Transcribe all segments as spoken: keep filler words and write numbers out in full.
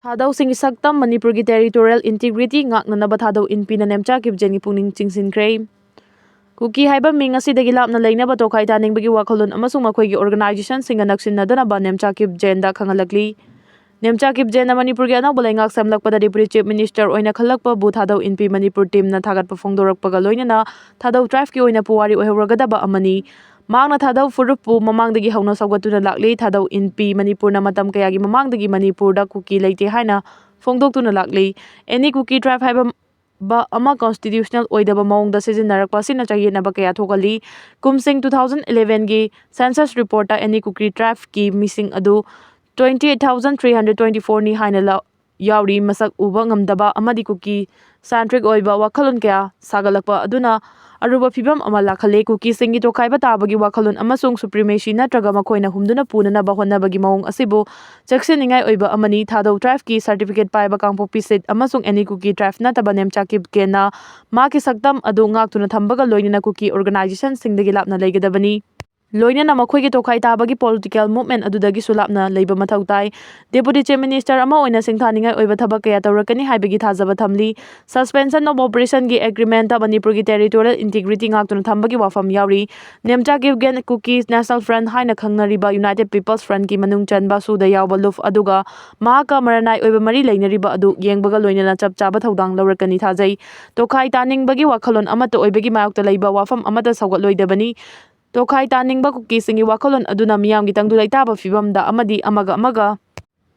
ꯊꯥꯗꯧꯁꯤꯡꯒꯤ ꯁꯛꯇꯝ ꯃꯅꯤꯄꯨꯔꯒꯤ territorial integrity ꯉꯥꯛꯅꯅꯕ ꯊꯥꯗꯧ ꯏꯟꯄꯤꯅ ꯅꯦꯝꯆꯥ ꯀꯤꯞꯖꯦꯟꯒꯤ ꯄꯨꯛꯅꯤꯡ ꯆꯤꯡꯁꯤꯟꯈ꯭ꯔꯦ꯫ ꯀꯨꯀꯤ ꯍꯥꯏꯕ ꯃꯤꯡ ꯑꯁꯤꯗꯒꯤ ꯂꯥꯞꯅ ꯂꯩꯅꯕ ꯇꯣꯈꯥꯏ ꯇꯥꯅꯤꯡꯕꯒꯤ ꯋꯥꯈꯜꯂꯣꯟ ꯑꯃꯁꯨꯡ ꯃꯈꯣꯏꯒꯤ organisationꯁꯤꯡꯒ ꯅꯛꯁꯤꯟꯅꯗꯅꯕ ꯅꯦꯝꯆꯥ ꯀꯤꯞꯖꯦꯟꯗ ꯈꯪꯍꯜꯂꯛꯂꯤ꯫ ꯅꯦꯝꯆꯥ ꯀꯤꯞꯖꯦꯟꯅ ꯃꯅꯤꯄꯨꯔꯒꯤ ꯑꯅꯧꯕ ꯂꯩꯉꯥꯛ ꯁꯦꯝꯂꯛꯄꯗ Deputy Chief Minister ꯑꯣꯏꯅ ꯈꯜꯂꯛꯄꯕꯨ ꯊꯥꯗꯧ ꯏꯟꯄꯤ ꯃꯅꯤꯄꯨꯔ teamꯅ ꯊꯥꯒꯠꯄ ꯐꯣꯡꯗꯣꯔꯛꯄꯒ ꯂꯣꯏꯅꯅ ꯊꯥꯗꯧ tribeꯀꯤ ꯑꯣꯏꯅ ꯄꯨꯋꯥꯔꯤ ꯑꯣꯏꯍꯧꯔꯒꯗꯕ ꯑꯃꯅꯤ꯫ ꯃꯍꯥꯛꯅ ꯊꯥꯗꯧ ꯐꯨꯔꯨꯞꯄꯨ ꯃꯃꯥꯡꯗꯒꯤ ꯍꯧꯅ ꯁꯧꯒꯠꯇꯨꯅ ꯂꯥꯛꯂꯤ꯫ ꯊꯥꯗꯧ ꯏꯟꯄꯤ ꯃꯅꯤꯄꯨꯔꯅ ꯃꯇꯝ ꯀꯌꯥꯒꯤ ꯃꯃꯥꯡꯗꯒꯤ ꯃꯅꯤꯄꯨꯔꯗ ꯀꯨꯀꯤ ꯂꯩꯇꯦ ꯍꯥꯏꯅ ꯐꯣꯡꯗꯣꯛꯇꯨꯅ ꯂꯥꯛꯂꯤ꯫ Any Kuki tribe ꯍꯥꯏꯕ ꯑꯃ constitutional ꯑꯣꯏꯗꯕ ꯃꯑꯣꯡꯗ ꯁꯤꯖꯤꯟꯅꯔꯛꯄ ꯑꯁꯤꯅ ꯆꯌꯦꯠꯅꯕ ꯀꯌꯥ ꯊꯣꯛꯍꯜꯂꯤ꯫ ꯀꯨꯝꯁꯤꯡ two thousand elevenꯒꯤ census reportꯇ Any Kuki tribeꯀꯤ ꯃꯤꯁꯤꯡ ꯑꯗꯨ twenty eight thousand three hundred twenty fourꯅꯤ ꯍꯥꯏꯅ ꯂ-, ꯌꯥꯎꯔꯤ꯫ ꯃꯁꯛ ꯎꯕ ꯉꯝꯗꯕ ꯑꯃꯗꯤ ꯀꯨꯀꯤ centric ꯑꯣꯏꯕ ꯋꯥꯈꯜꯂꯣꯟ ꯀꯌꯥ ꯁꯥꯒꯠꯂꯛꯄ ꯑꯗꯨꯅ ꯑꯔꯨꯕ ꯐꯤꯚꯝ ꯑꯃ ꯂꯥꯛꯍꯜꯂꯦ꯫ ꯀꯨꯀꯤꯁꯤꯡꯒꯤ ꯇꯣꯈꯥꯏꯕ ꯇꯥꯕꯒꯤ ꯋꯥꯈꯜꯂꯣꯟ ꯑꯃꯁꯨꯡ supremacy ꯅꯠꯇ꯭ꯔꯒ ꯃꯈꯣꯏꯅ ꯍꯨꯝꯗꯨꯅ ꯄꯨꯅꯅꯕ ꯍꯣꯠꯅꯕꯒꯤ ꯃꯑꯣꯡ ꯑꯁꯤꯕꯨ ꯆꯦꯛꯁꯤꯟꯅꯤꯡꯉꯥꯏ ꯑꯣꯏꯕ ꯑꯃꯅꯤ꯫ ꯊꯥꯗꯧ tribeꯀꯤ certificate ꯄꯥꯏꯕ ꯀꯥꯡꯄꯣꯛꯄꯤ seat ꯑꯃꯁꯨꯡ Any Kuki tribe ꯅꯠꯇꯕ ꯅꯦꯝꯆꯥ ꯀꯤꯞꯒꯦꯟꯅ ꯃꯍꯥꯛꯀꯤ ꯁꯛꯇꯝ ꯑꯗꯨ ꯉꯥꯛꯇꯨꯅ ꯊꯝꯕꯒ ꯂꯣꯏꯅꯅ ꯀꯨꯀꯤ organisationꯁꯤꯡꯗꯒꯤ ꯂꯥꯞꯅ ꯂꯩꯒꯗꯕꯅꯤ꯫ ꯂꯣꯏꯅꯅ ꯃꯈꯣꯏꯒꯤ ꯇꯣꯈꯥꯏ ꯇꯥꯕꯒꯤ political movement ꯑꯗꯨꯗꯒꯤꯁꯨ ꯂꯥꯞꯅ ꯂꯩꯕ ꯃꯊꯧ ꯇꯥꯏ꯫ Deputy Chief Minister ꯑꯃ ꯑꯣꯏꯅ ꯁꯤꯡꯊꯥꯅꯤꯡꯉꯥꯏ ꯑꯣꯏꯕ ꯊꯕꯛ ꯀꯌꯥ ꯇꯧꯔꯛꯀꯅꯤ ꯍꯥꯏꯕꯒꯤ ꯊꯥꯖꯕ ꯊꯝꯂꯤ꯫ Suspension of Operationꯒꯤ agreementꯇ ꯃꯅꯤꯄꯨꯔꯒꯤ territorial integrity ꯉꯥꯛꯇꯨꯅ ꯊꯝꯕꯒꯤ ꯋꯥꯐꯝ ꯌꯥꯎꯔꯤ꯫ Nemcha Kipgen Kuki National Front ꯍꯥꯏꯅ ꯈꯪꯅꯔꯤꯕ United People's Frontꯀꯤ ꯃꯅꯨꯡ ꯆꯟꯕ ꯁꯨꯗ ꯌꯥꯎꯕ ꯂꯨꯞ ꯑꯗꯨꯒ ꯃꯍꯥꯛꯀ ꯃꯔꯅꯥꯏ ꯑꯣꯏꯕ ꯃꯔꯤ ꯂꯩꯅꯔꯤꯕ ꯑꯗꯨ ꯌꯦꯡꯕꯒ ꯂꯣꯏꯅꯅ ꯆꯞ ꯆꯥꯕ ꯊꯧꯗꯥꯡ ꯂꯧꯔꯛꯀꯅꯤ ꯊꯥꯖꯩ꯫ ꯇꯣꯈꯥꯏ ꯇꯥꯅꯤꯡꯕꯒꯤ ꯋꯥꯈꯜꯂꯣꯟ ꯑꯃꯠꯇ ꯑꯣꯏꯕꯒꯤ ꯃꯥꯌꯣꯛꯇ ꯂꯩꯕ ꯋꯥꯐꯝ ꯑꯃꯠꯇ ꯁꯧꯒꯠꯂꯣꯏꯗꯕꯅꯤ꯫ ꯇꯣꯈꯥꯏ ꯇꯥꯅꯤꯡꯕ ꯀꯨꯀꯤꯁꯤꯡꯒꯤ ꯋꯥꯈꯜꯂꯣꯟ ꯑꯗꯨꯅ ꯃꯤꯌꯥꯝꯒꯤ ꯇꯪꯗꯨ ꯂꯩꯇꯥꯕ ꯐꯤꯕꯝꯗ ꯑꯃꯗꯤ ꯑꯃꯒ ꯑꯃꯒ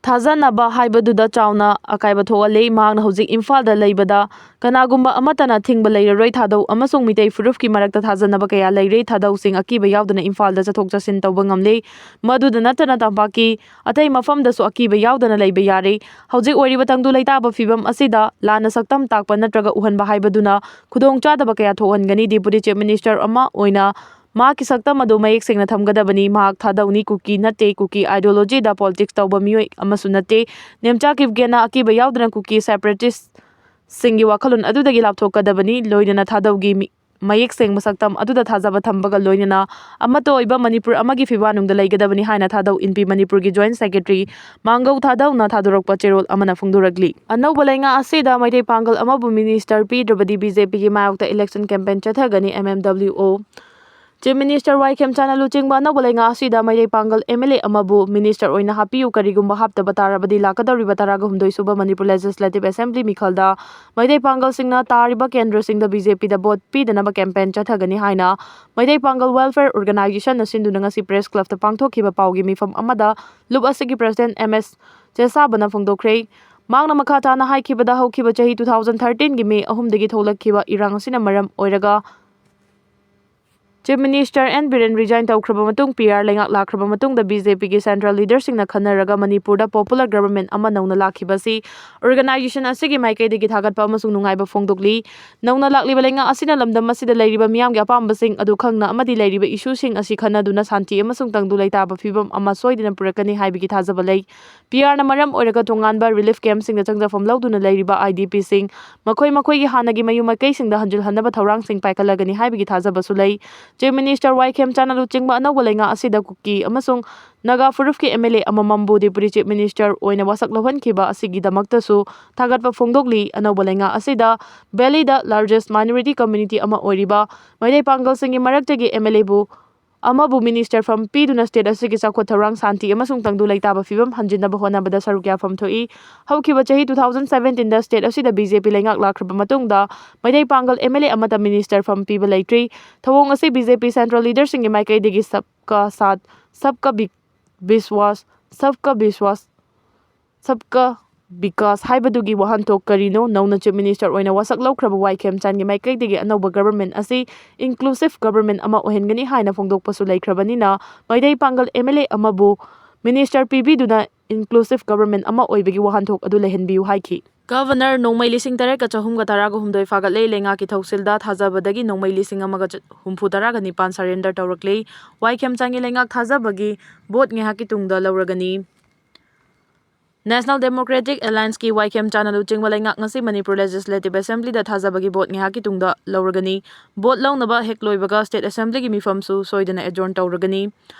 ꯊꯥꯖꯅꯕ ꯍꯥꯏꯕꯗꯨꯗ ꯆꯥꯎꯅ ꯑꯀꯥꯏꯕ ꯊꯣꯛꯍꯜꯂꯤ꯫ ꯃꯍꯥꯛꯅ ꯍꯧꯖꯤꯛ ꯏꯝꯐꯥꯜꯗ ꯂꯩꯕꯗ ꯀꯅꯥꯒꯨꯝꯕ ꯑꯃꯠꯇꯅ ꯊꯤꯡꯕ ꯂꯩꯔꯔꯣꯏ꯫ ꯊꯥꯗꯧ ꯑꯃꯁꯨꯡ ꯃꯤꯇꯩ ꯐꯨꯔꯨꯞꯀꯤ ꯃꯔꯛꯇ ꯊꯥꯖꯅꯕ ꯀꯌꯥ ꯂꯩꯔꯦ꯫ ꯊꯥꯗꯧꯁꯤꯡ ꯑꯀꯤꯕ ꯌꯥꯎꯗꯅ ꯏꯝꯐꯥꯜꯗ ꯆꯠꯊꯣꯛ ꯆꯠꯁꯤꯟ ꯇꯧꯕ ꯉꯝꯂꯦ꯫ ꯃꯗꯨꯗ ꯅꯠꯇꯅ ꯇꯝꯄꯥꯛꯀꯤ ꯑꯇꯩ ꯃꯐꯝꯗꯁꯨ ꯑꯀꯤꯕ ꯌꯥꯎꯗꯅ ꯂꯩꯕ ꯌꯥꯔꯦ꯫ ꯍꯧꯖꯤꯛ ꯑꯣꯏꯔꯤꯕ ꯇꯪꯗꯨ ꯂꯩꯇꯥꯕ ꯐꯤꯕꯝ ꯑꯁꯤꯗ ꯂꯥꯟꯅ ꯁꯛꯇꯝ ꯇꯥꯛꯄ ꯅꯠꯇ꯭ꯔꯒ ꯎꯍꯟꯕ ꯍꯥꯏꯕꯗꯨꯅ ꯈꯨꯗꯣꯡꯆꯥꯗꯕ ꯀꯌꯥ ꯊꯣꯛꯍꯟꯒꯅꯤ꯫ Deputy Chief Minister ꯑꯃ ꯑꯣꯏꯅ ꯃꯍꯥꯛꯀꯤ ꯁꯛꯇꯝ ꯑꯗꯨ ꯃꯌꯦꯛ ꯁꯦꯡꯅ ꯊꯝꯒꯗꯕꯅꯤ꯫ ꯃꯍꯥꯛ ꯊꯥꯗꯧꯅꯤ, ꯀꯨꯀꯤ ꯅꯠꯇꯦ, ꯀꯨꯀꯤ ideologyꯗ politics ꯇꯧꯕ ꯃꯤꯑꯣꯏ ꯑꯃꯁꯨ ꯅꯠꯇꯦ꯫ ꯅꯦꯝꯆꯥ ꯀꯤꯞꯒꯦꯟꯅ ꯑꯀꯤꯕ ꯌꯥꯎꯗꯅ ꯀꯨꯀꯤ separatistꯁꯤꯡꯒꯤ ꯋꯥꯈꯜꯂꯣꯟ ꯑꯗꯨꯗꯒꯤ ꯂꯥꯞꯊꯣꯛꯀꯗꯕꯅꯤ꯫ ꯂꯣꯏꯅꯅ ꯊꯥꯗꯧꯒꯤ ꯃꯤ-, ꯃꯌꯦꯛ ꯁꯦꯡꯕ ꯁꯛꯇꯝ ꯑꯗꯨꯗ ꯊꯥꯖꯕ ꯊꯝꯕꯒ ꯂꯣꯏꯅꯅ ꯑꯃꯠꯇ ꯑꯣꯏꯕ ꯃꯅꯤꯄꯨꯔ ꯑꯃꯒꯤ ꯐꯤꯕꯥꯛꯅꯨꯡꯗ ꯂꯩꯒꯗꯕꯅꯤ ꯍꯥꯏꯅ ꯊꯥꯗꯧ ꯏꯟꯄꯤ ꯃꯅꯤꯄꯨꯔꯒꯤ ꯖꯣꯏꯟꯠ ꯁꯦꯀ꯭ꯔꯦꯇꯔꯤ ꯃꯥꯡꯒꯧ ꯊꯥꯗꯧꯅ ꯊꯥꯗꯣꯔꯛꯄ ꯆꯦꯔꯣꯜ ꯑꯃꯅ ꯐꯣꯡꯗꯣꯔꯛꯂꯤ꯫ ꯑꯅꯧꯕ ꯂꯩꯉꯥꯛ ꯑꯁꯤꯗ ꯃꯩꯇꯩ ꯄꯥꯡꯒꯜ ꯑꯃꯕꯨ ꯃꯤꯅꯤꯁꯇꯔ ꯄꯤꯗ꯭ꯔꯕꯗꯤ ꯕꯤ ꯖꯦ ꯄꯤꯒꯤ ꯃꯥꯌꯣꯛꯇ ꯏꯂꯦꯛꯁꯟ ꯀꯦꯝꯄꯦꯟ ꯆꯠꯊꯒꯅꯤ, M M W O. Chief minister Y ꯈꯦꯝꯆꯥꯟꯅ ꯂꯨꯆꯤꯡꯕ ꯑꯅꯧꯕ ꯂꯩꯉꯥꯛ ꯑꯁꯤꯗ ꯃꯩꯇꯩ ꯄꯥꯡꯒꯜ ꯑꯦꯝ ꯑꯦꯜ ꯑꯦ ꯑꯃꯕꯨ ꯃꯤꯅꯤꯁꯇꯔ ꯑꯣꯏꯅ ꯍꯥꯞꯄꯤꯌꯨ, ꯀꯔꯤꯒꯨꯝꯕ ꯍꯥꯞꯇꯕ ꯇꯥꯔꯕꯗꯤ ꯂꯥꯛꯀꯗꯧꯔꯤꯕ ꯇꯔꯥꯒ ꯍꯨꯝꯗꯣꯏ ꯁꯨꯕ ꯃꯅꯤꯄꯨꯔ ꯂꯦꯖꯤꯁꯂꯦꯇꯤꯚ ꯑꯦꯁꯦꯝꯕ꯭ꯂꯤ ꯃꯤꯈꯜꯗ ꯃꯩꯇꯩ ꯄꯥꯡꯒꯜꯁꯤꯡꯅ ꯇꯥꯔꯤꯕ ꯀꯦꯟꯗ꯭ꯔꯁꯤꯡꯗ ꯕꯤ ꯖꯦ ꯄꯤꯗ ꯚꯣꯠ ꯄꯤꯗꯅꯕ ꯀꯦꯝꯄꯦꯟ ꯆꯠꯊꯒꯅꯤ ꯍꯥꯏꯅ ꯃꯩꯇꯩ ꯄꯥꯡꯒꯜ ꯋꯦꯜꯐꯤꯌꯔ ꯑꯣꯔꯒꯅꯥꯏꯖꯦꯁꯟꯅ ꯁꯤꯟꯗꯨꯅ ꯉꯁꯤ ꯄ꯭ꯔꯦꯁ ꯀ꯭ꯂꯕꯇ ꯄꯥꯡꯊꯣꯛꯈꯤꯕ ꯄꯥꯎꯒꯤ ꯃꯤꯐꯝ ꯑꯃꯗ ꯂꯨꯞ ꯑꯁꯤꯒꯤ ꯄ꯭ꯔꯁꯤꯗꯦꯟꯠ ꯑꯦꯝ ꯑꯦꯁ ꯆꯦꯁꯥꯕꯅ ꯐꯣꯡꯗꯣꯛꯈ꯭ꯔꯦ꯫ ꯃꯍꯥꯛꯅ ꯃꯈꯥ ꯇꯥꯅ ꯍꯥꯏꯈꯤꯕꯗ, ꯍꯧꯈꯤꯕ ꯆꯍꯤ two thousand thirteen ꯒꯤ ꯃꯦ ꯑꯍꯨꯝꯗꯒꯤ ꯊꯣꯛꯂꯛꯈꯤꯕ ꯏꯔꯥꯡ ꯑꯁꯤꯅ ꯃꯔꯝ ꯑꯣꯏꯔꯒ chief minister N Biren resign ꯇꯧꯈ꯭ꯔꯕ ꯃꯇꯨꯡ, ꯄꯤ ꯑꯥꯔ ꯂꯩꯉꯥꯛ ꯂꯥꯛꯈ꯭ꯔꯕ ꯃꯇꯨꯡꯗ ꯕꯤ ꯖꯦ ꯄꯤꯒꯤ ꯁꯦꯟꯇ꯭ꯔꯦꯜ ꯂꯤꯗꯔꯁꯤꯡꯅ ꯈꯟꯅꯔꯒ ꯃꯅꯤꯄꯨꯔꯗ ꯄꯣꯄꯨꯂꯔ ꯒꯕꯔꯟꯃꯦꯟꯠ ꯑꯃ ꯅꯧꯅ ꯂꯥꯛꯈꯤꯕ ꯑꯁꯤ ꯑꯣꯔꯒꯅꯥꯏꯖꯦꯁꯟ ꯑꯁꯤꯒꯤ ꯃꯥꯏꯀꯩꯗꯒꯤ ꯊꯥꯒꯠꯄ ꯑꯃꯁꯨꯡ ꯅꯨꯡꯉꯥꯏꯕ ꯐꯣꯡꯗꯣꯛꯂꯤ꯫ ꯅꯧꯅ ꯂꯥꯛꯂꯤꯕ ꯂꯩꯉꯥꯛ ꯑꯁꯤꯅ ꯂꯝꯗꯝ ꯑꯁꯤꯗ ꯂꯩꯔꯤꯕ ꯃꯤꯌꯥꯝꯒꯤ ꯑꯄꯥꯝꯕꯁꯤꯡ ꯑꯗꯨ ꯈꯪꯅ ꯑꯃꯗꯤ ꯂꯩꯔꯤꯕ ꯏꯁꯨꯁꯤꯡ ꯑꯁꯤ ꯈꯟꯅꯗꯨꯅ ꯁꯥꯟꯇꯤ ꯑꯃꯁꯨꯡ ꯇꯪꯗꯨ ꯂꯩꯇꯥꯕ ꯐꯤꯕꯝ ꯑꯃ ꯁꯣꯏꯗꯅ ꯄꯨꯔꯛꯀꯅꯤ ꯍꯥꯏꯕꯒꯤ ꯊꯥꯖꯕ ꯂꯩ꯫ ꯄꯤ ꯑꯥꯔꯅ ꯃꯔꯝ ꯑꯣꯏꯔꯒ ꯇꯣꯉꯥꯟꯕ ꯔꯤꯂꯤꯐ ꯀꯦꯝꯞꯁꯤꯡꯗ ꯆꯪꯖꯐꯝ ꯂꯧꯗꯨꯅ ꯂꯩꯔꯤꯕ ꯑꯥꯏ ꯗꯤ ꯄꯤꯁꯤꯡ ꯃꯈꯣꯏ ꯃꯈꯣꯏꯒꯤ ꯍꯥꯟꯅꯒꯤ ꯃꯌꯨꯝ ꯃꯀꯩꯁꯤꯡꯗ ꯍꯟꯖꯤꯜꯍꯟꯅꯕ ꯊꯧꯔꯥꯡꯁꯤꯡ ꯄꯥꯏꯈꯠꯂꯒꯅꯤ ꯍꯥꯏꯕꯒꯤ ꯊꯥꯖꯕꯁꯨ ꯂꯩ꯫ ꯆꯤꯐ ꯃꯤꯅꯤꯁꯇꯔ ꯋꯥꯏ ꯈꯦꯝꯆꯥꯟꯅ ꯂꯨꯆꯤꯡꯕ ꯑꯅꯧꯕ ꯂꯩꯉꯥꯛ ꯑꯁꯤꯗ ꯀꯨꯀꯤ ꯑꯃꯁꯨꯡ ꯅꯥꯒꯥ ꯐꯨꯔꯨꯞꯀꯤ ꯑꯦꯝ ꯑꯦꯜ ꯑꯦ ꯑꯃꯃꯝꯕꯨ ꯗꯤꯄꯨꯇꯤ ꯆꯤꯐ ꯃꯤꯅꯤꯁꯇꯔ ꯑꯣꯏꯅ ꯋꯥꯁꯛ ꯂꯧꯍꯟꯈꯤꯕ ꯑꯁꯤꯒꯤꯗꯃꯛꯇꯁꯨ ꯊꯥꯒꯠꯄ ꯐꯣꯡꯗꯣꯛꯂꯤ꯫ ꯑꯅꯧꯕ ꯂꯩꯉꯥꯛ ꯑꯁꯤꯗ ꯚꯦꯂꯤꯗ ꯂꯥꯔꯖꯦꯁ ꯃꯥꯏꯅꯣꯔꯤꯇꯤ ꯀꯝꯃ꯭ꯌꯨꯅꯤꯇꯤ ꯑꯃ ꯑꯣꯏꯔꯤꯕ ꯃꯩꯇꯩ ꯄꯥꯡꯒꯜꯁꯤꯡꯒꯤ ꯃꯔꯛꯇꯒꯤ ꯑꯦꯝ ꯑꯦꯜ ꯑꯦꯕꯨ ꯑꯃꯕꯨ ꯃꯤꯅꯤꯁꯇꯔ ꯐꯝ ꯄꯤꯗꯨꯅ ꯁ꯭ꯇꯦꯠ ꯑꯁꯤꯒꯤ ꯆꯥꯎꯈꯠ ꯊꯧꯔꯥꯡ, ꯁꯥꯟꯇꯤ ꯑꯃꯁꯨꯡ ꯇꯪꯗꯨ ꯂꯩꯇꯥꯕ ꯐꯤꯕꯝ ꯍꯟꯖꯤꯟꯅꯕ ꯍꯣꯠꯅꯕꯗ ꯁꯔꯨꯛ ꯌꯥꯐꯝ ꯊꯣꯛꯏ꯫ ꯍꯧꯈꯤꯕ ꯆꯍꯤ two thousand seventeen ꯗ ꯁ꯭ꯇꯦꯠ ꯑꯁꯤꯗ ꯕꯤ ꯖꯦ ꯄꯤ ꯂꯩꯉꯥꯛ ꯂꯥꯛꯈ꯭ꯔꯕ ꯃꯇꯨꯡꯗ ꯃꯩꯇꯩ ꯄꯥꯡꯒꯜ ꯑꯦꯝ ꯑꯦꯜ ꯑꯦ ꯑꯃꯠꯇ ꯃꯤꯅꯤꯁꯇꯔ ꯐꯝ ꯄꯤꯕ ꯂꯩꯇ꯭ꯔꯤ꯫ ꯊꯧꯑꯣꯡ ꯑꯁꯤ ꯕꯤ ꯖꯦ ꯄꯤ ꯁꯦꯟꯇ꯭ꯔꯦꯜ ꯂꯤꯗꯔꯁꯤꯡꯒꯤ ꯃꯥꯏꯀꯩꯗꯒꯤ ꯁꯕꯀꯥ ꯁꯥꯊ, ꯁꯕꯀꯥ ꯕꯤ-, ꯕꯤꯁꯋꯥꯁ, ꯁꯕꯀꯥ ꯕꯤꯁꯋꯥꯁ, ꯁꯕꯀꯥ ꯕꯤꯀꯥꯁ ꯍꯥꯏꯕꯗꯨꯒꯤ ꯋꯥꯍꯟꯊꯣꯛ ꯀꯔꯤꯅꯣ? ꯅꯧꯅ ꯆꯤꯐ ꯃꯤꯅꯤꯁꯇꯔ ꯑꯣꯏꯅ ꯋꯥꯁꯛ ꯂꯧꯈ꯭ꯔꯕ ꯋꯥꯏ ꯈꯦꯝꯆꯥꯟꯒꯤ ꯃꯥꯏꯀꯩꯗꯒꯤ ꯑꯅꯧꯕ ꯒꯕꯔꯟꯃꯦꯟꯠ ꯑꯁꯤ ꯏꯟꯀ꯭ꯂꯨꯁꯤꯚ ꯒꯕꯔꯟꯃꯦꯟꯠ ꯑꯃ ꯑꯣꯏꯍꯟꯒꯅꯤ ꯍꯥꯏꯅ ꯐꯣꯡꯗꯣꯛꯄꯁꯨ ꯂꯩꯈ꯭ꯔꯕꯅꯤꯅ, ꯃꯩꯇꯩ ꯄꯥꯡꯒꯜ ꯑꯦꯝ ꯑꯦꯜ ꯑꯦ ꯑꯃꯕꯨ ꯃꯤꯅꯤꯁꯇꯔ ꯄꯤꯕꯤꯗꯨꯅ ꯏꯟꯀ꯭ꯂꯨꯁꯤꯚ ꯒꯕꯔꯟꯃꯦꯟꯠ ꯑꯃ ꯑꯣꯏꯕꯒꯤ ꯋꯥꯍꯟꯊꯣꯛ ꯑꯗꯨ ꯂꯩꯍꯟꯕꯤꯌꯨ ꯍꯥꯏꯈꯤ꯫ ꯒꯕꯔꯅꯔ, ꯅꯣꯡꯃꯩ ꯂꯤꯁꯤꯡ ꯇꯔꯦꯠꯀ ꯆꯍꯨꯝꯒ ꯇꯔꯥꯒ ꯍꯨꯝꯗꯣꯏ ꯐꯥꯒꯠꯂꯦ꯫ ꯂꯩꯉꯥꯛꯀꯤ ꯊꯧꯁꯤꯜꯗ ꯊꯥꯖꯕꯗꯒꯤ ꯅꯣꯡꯃꯩ ꯂꯤꯁꯤꯡ ꯑꯃꯒ ꯍꯨꯝꯐꯨ ꯇꯔꯥꯒ ꯅꯤꯄꯥꯟ ꯁꯔꯦꯟꯗꯔ ꯇꯧꯔꯛꯂꯦ꯫ ꯋꯥꯏ ꯈꯦꯝꯆꯥꯟꯒꯤ ꯂꯩꯉꯥꯛ ꯊꯥꯖꯕꯒꯤ ꯚꯣꯠ ꯉꯥꯏꯍꯥꯛꯀꯤ ꯇꯨꯡꯗ ꯂꯧꯔꯒꯅꯤ꯫ National Democratic Allianceꯀꯤ ꯋꯥꯏꯈꯦꯝ ꯆꯥꯅ ꯂꯨꯆꯤꯡꯕ ꯂꯩꯉꯥꯛ ꯉꯁꯤ ꯃꯅꯤꯄꯨꯔ Legislative Assemblyꯗ ꯊꯥꯖꯕꯒꯤ vote ꯉꯥꯏꯍꯥꯛꯀꯤ ꯇꯨꯡꯗ ꯂꯧꯔꯒꯅꯤ꯫ Vote ꯂꯧꯅꯕ ꯍꯦꯛ ꯂꯣꯏꯕꯒ State Assemblyꯒꯤ ꯃꯤꯐꯝꯁꯨ ꯁꯣꯏꯗꯅ adjourn ꯇꯧꯔꯒꯅꯤ꯫